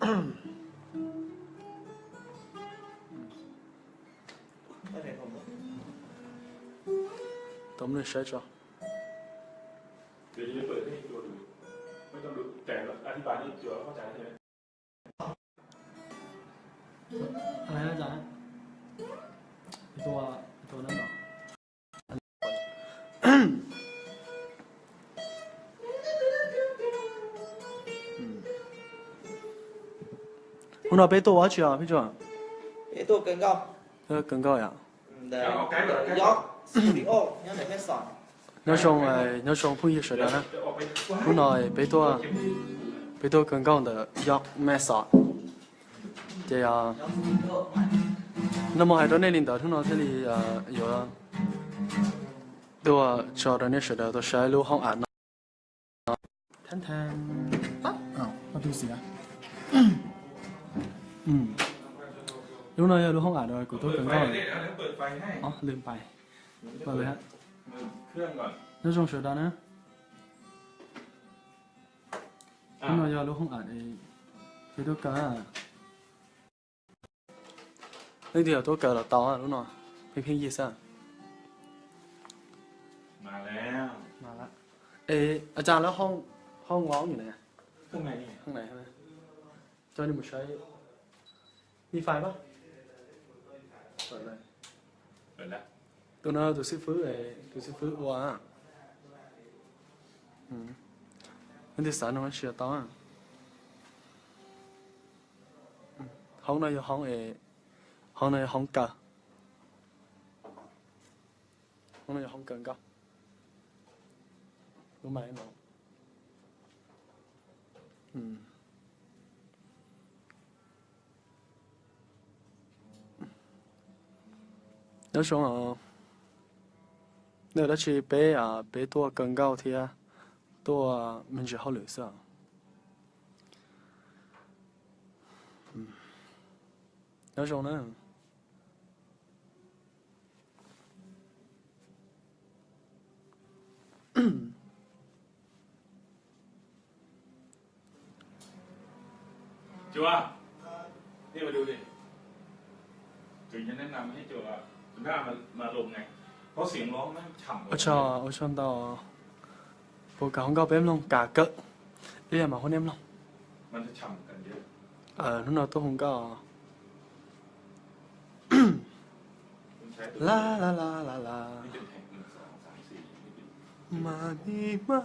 Tau mloog saib tso. Hnub no peb tuaj ua tsi os peb tsuag? Kawg nkauj yom. Nyob zoo, nyob zoo phooj ywg sawv daws na. Hnub no peb tuaj, peb tuaj kawg nkauj ntawm York Mesa. Ces nag hmo hais rau nej li ntawd, hnub no thiaj li yuav tuaj tso rau nej sawv daws tau saib lub hoob am no. Lub no yog lub hoob am no kuv tuaj kawg nkauj. Nyob zoo sawv daws na. Lub no yog lub hoob am peb tuaj kawg. Leej twg yog tuaj kawg los tau lub no, pheej pheej yig xwb. Es a cas lawv hoob, hoob ngos nws na, coj nej mus saib. Mi fais pab. Tus no tus xib fwb, tus xib fwb ua. Leej twg xav nug no tsis tau. Hoob no yog hoob, hoob no yog hoob kawg. Hoob no yog hoob kawg nkauj. Lub mas no. Nyob zoo os. Nej dab tsi? Peb, peb tuaj kawg nkauj thiab tuaj me ntsis hauj lwm xwb. Nyob zoo na. Ua tsaug, ua tsaug ntau. Puas kam hu nkauj peb mloog? Kam kawg. Ib yam mas hu nej mloog. Hnub no tuaj hu nkauj. La la la la la. Mas ni mas.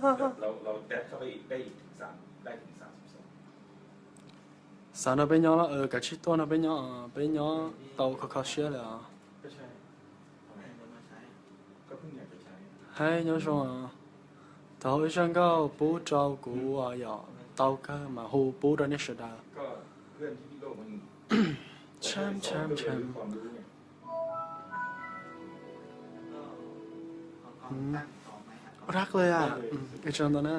Xav nrog peb nyob los kav tsij tuaj nrog peb nyob, peb nyob tau kho kho siab lawm os. Hais nyob zoo. Thaum ib zaj nkauj pub rau kuv yom, tau kawg mas hu pub rau nej sawv daws. Ua dab li, ua tsaug ntau na.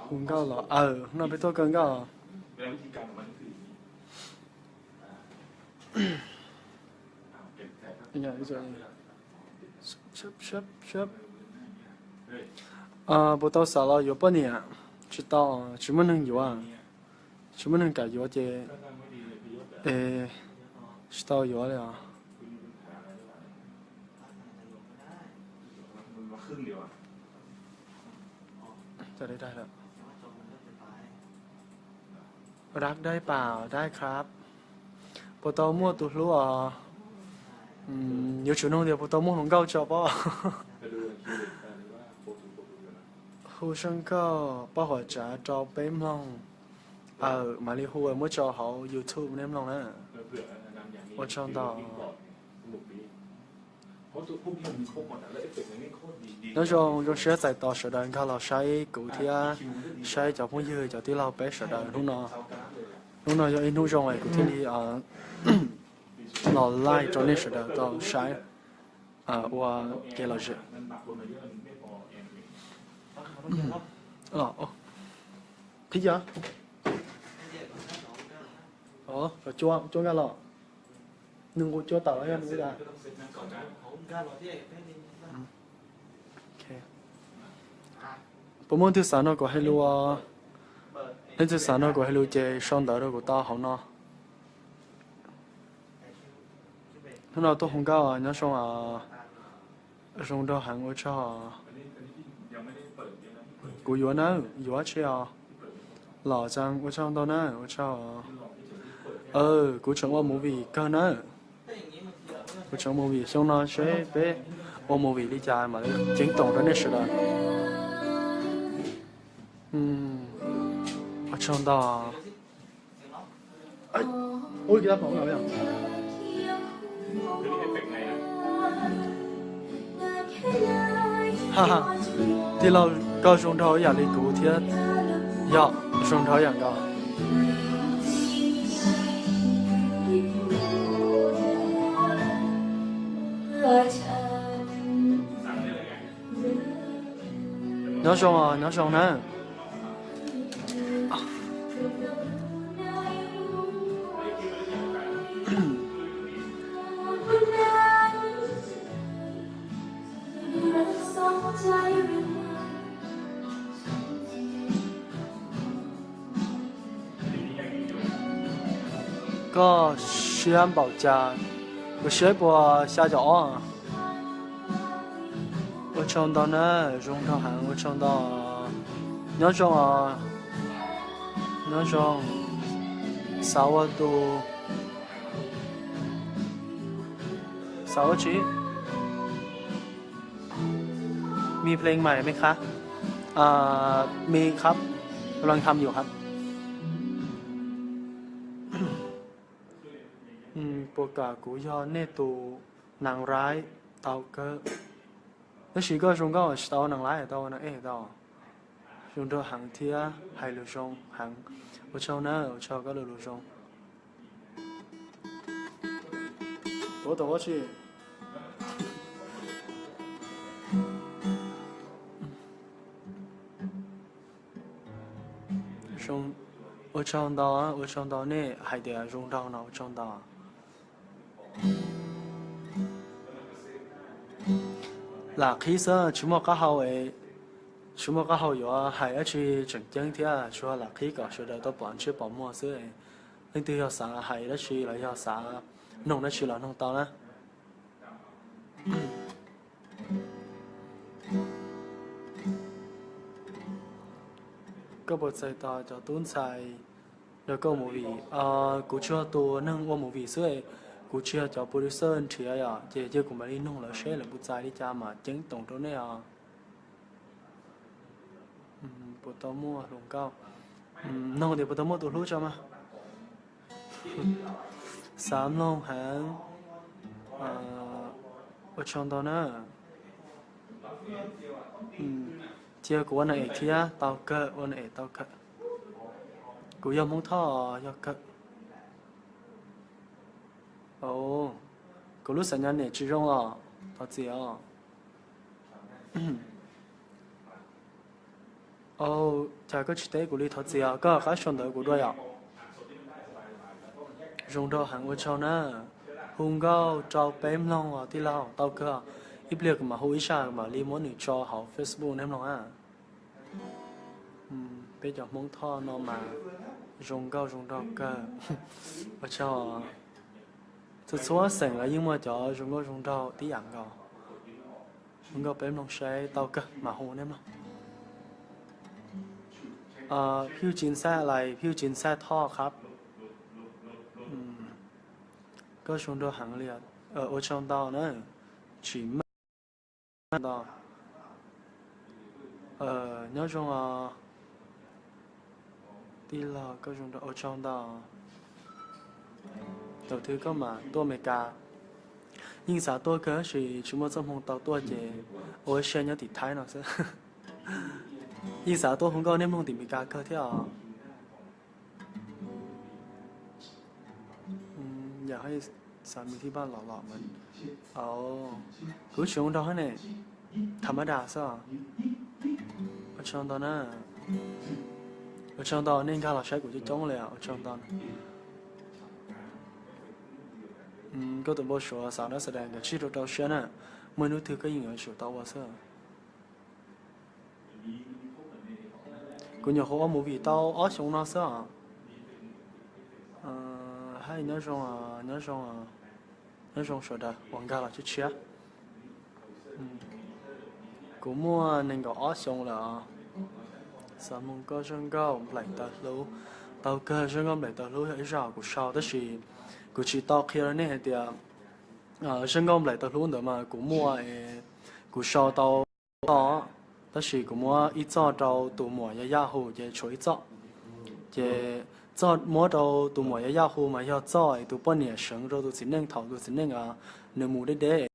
Hu nkauj los, aw, hnub no peb tuaj kawg nkauj. Puas tau xav los yuav poj niam? Tsis tau, tsis muaj neeg yuav. Tsis muaj neeg kam yuav ces, es, tsis tau yuav li os. Ua dab dab pam dab krab. Puas tau muaj tus hlub os? Yuav tsum nug tias puas tau muaj hluas nkauj tso pob. Hu zaj nkauj Paj Huam Tsav rau peb mloog. Aw, mam li hu muab tso hauv YouTube nej mloog na. Ua tsaug ntau. Nyob zoo, zoo siab txais tos sawv daws nkag los saib kuv thiab saib cov phooj ywg cov tij laug peb sawv daws hnub no. Hnub no yog ib hnub zoo es kuv thiaj li los live rau nej sawv daws tau saib ua kev lom zem. Qhib yog, cua nkag los, nws nqus cua tawm los yog nws da. Puas muaj leej twg xav nrog kuv hais lus? Leej twg xav nrog kuv hais lus ces sau ntawv rau kuv tau hauv no. Hnub no tuaj hu nkauj, nyob zoo, zoo nraug heev, ua tsaug. Kuv yuav nawb, yuav tsi os. Los Txeeb, ua tsaug ntau nawb, ua tsaug. Kuv tseem ua movie kawg nawb. Kuv tseem ua movie, xyoo no seb peb ua movie li cas mam li ceeb toom rau nej sawv daws. Ua tsaug ntau. Tij laug, koj zoo nraug ib yam li kuv thiab. Yog, zoo nraug ib yam nkaus. Nyob zoo, nyob zoo na. Koj siab npaum cas? Kuv siab puas xya caum ob? Ua tsaug ntau na, zoo nraug heev, ua tsaug ntau. Nyob zoo os, nyob zoo. Xav ua tus, xav ua tsi? Mi pheej mas me khab, mi khab, lon kham yus khab. Puas kam kuv yog nej tus naj raib tau kawg? Tab sis koj zoo nkauj tsis tau naj raib, tau naj ej tau. Zoo nraug heev thiab hais lus zoo heev. Ua tsaug na, ua tsaug koj lus lus zoo. Ua tau ua tsi? Ua tsaug ntau, ua tsaug ntau nej hais tias zoo nraug no, ua tsaug ntau. Lam qhib xwb, tsis muaj qab hau, tsis muaj qab hau yuav hais dab tsi tseem ceeb thiab, tsuas lam qhib kom sawv daws tau pom ntsej pom muag xwb. Leej twg yog xav hais dab tsi los yog xav noog dab tsi los noog tau na. Koj puas txais tos cov tub ntxhais rau koj ua movie? Kuv tsuas yog tus neeg ua movie xwb, kuv tsis yog cov producer nrhiav yom, ces cia kuv mam li noog lawv seb lawv puas txais li cas mam ceeb toom rau nej os. Puas tau muaj hluas nkauj? Noog tias puas tau muaj tus hlub tso mas. Xav mloog heev. Ua tsaug ntau na. Cia kuv ua naj es thiab tau kawg, ua naj es tau kawg. Kuv yog Hmoob Thoj, yog kawg. Kuv lub xam nyas niam tsis zoo los thov txim os. Cas koj tsis teb kuv li, thov txim os, koj qab sau ntawv kuv dua yom. Zoo nraug heev, ua tsaug na. Hu nkauj rau peb mloog os tij laug, tau kawg. Ib pliag kuv mam hu ib zaj mam li muab nws tso hauv Facebook nej mloog na. Peb cov Hmoob Thoj no mas zoo nkauj zoo nraug kawg. Ua tsaug. Txhua txhua xeem los yeej muaj cov zoo nkauj zoo nraug tib yam nkaus. Zoo nkauj peb mloog saib, tau kawg mam hu nej mloog. Phiu Cin Xaj lais, Phiu Cin Xaj Thoj khab. Koj zoo nraug heev li, ua tsaug ntau na. Tsis maj ntau. Nyob zoo os tij laug, koj zoo nraug, ua tsaug ntau. Thaum twg koj mam tuaj Amelikas? Yeej xav tuaj kawg tab sis tsis muaj txoj hmoo tau tuaj ces ua ib siab nyob tim Thaib no xwb. Yeej xav tuaj hu nkauj nej mloog tim Amelikas kawg thiab os. Yam hais xav me thib paj lom lom mas. Kuv tsis zoo nraug ne, tham mab das xwb. Ua tsaug ntau na. Ua tsaug ntau nej nkag los saib kuv coob coob li, ua tsaug ntau. Koj tus npau suav xav dab xav das nkawd tsib rau rau siab na, muaj hnub twg koj yeej yuav tsum tau ua xwb. Kuv nyuam qhuav ua movie tau ob xyoo no xwb os. Hais nyob zoo, nyob zoo, nyob zoo sawv daws uas nkag los tshiab tshiab. Kuv muaj nees nkaum ob xyoo lawm. Xav mus koj zaj nkauj Nplaim Tawv Hlub. Tau kawg, zaj nkauj Nplaim Tawv Hlub yog ib zaj kuv sau tab sis kuv tsis tau qhia rau nej hais tias zaj nkauj Nplaim Tawv Hlub ntawd mas kuv muaj, kuv sau tau txoj, tab sis kuv muab ib txoj rau tus muam Yaj Yaj hu ces tshuav ib txoj. Ces txoj muab rau tus muam Yaj Yaj hu mas yog txoj es tus poj niam seev rau tus txiv neej thaum tus txiv neej nws mus deb deb.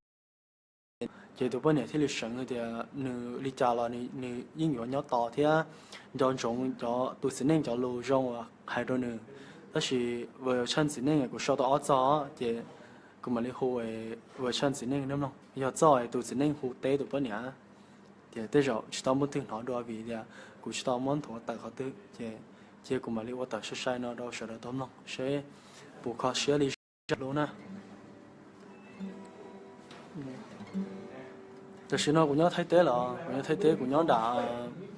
Ces tus poj niam thiaj li seev hais tias nws li cas los nws yeej yuav nyob tos thiab nco ntsoov cov tus txiv neej cov lus zoo uas hais rau nws. Tab sis version txiv neej kuv sau tau ob txoj ces kuv mam li hu version txiv neej nej mloog. Yog txoj tus txiv neej hu teb tus poj niam, ces tej zaum tsis tau muaj twg hnov dua vim tias kuv tsis tau muab nthuav tawm qhov twg ces cia kuv mam li ua tawm sai sai no rau sawv daws tau mloog seb puas kho siab li zaj hlub na. Tam sim no kuv nyob Thaib teb los kuv nyob Thaib teb, kuv nyob nram,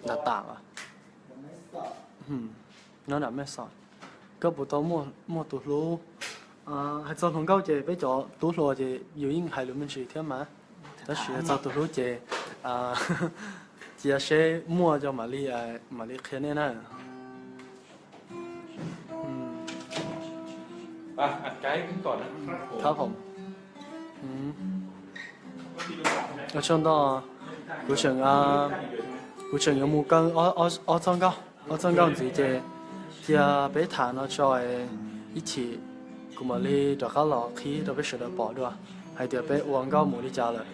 nram tam, nyob nram Mej Xos. Koj puas tau muaj tus hlub? Hais txog hluas nkauj ces peb cov tub hluas ces yus yeej hais lus me ntsis thiab mas, tab sis hais txog tus hlub ces cia seb muaj ces mam li, mam li qhia nej na. Ua tsaug ntau, kuv tseem, kuv tseem yuav mus kaw ob txoj nkauj, ob txoj nkauj ntxiv ces cia peb tham no tso, ib chim kuv mam li rov qab los qhib rau peb sawv daws pom dua hais tias peb ua nkauj mus li cas lawm.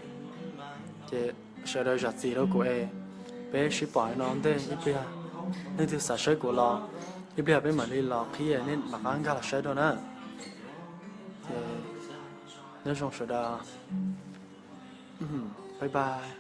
Ces sawv daws zam txim rau kuv es peb sib pom no ntej ib pliag, leej twg xav saib kuv los ib pliag peb mam li los qhib, nej mam rov qab nkag los saib dua na. Ces nyob zoo sawv daws, bye bye.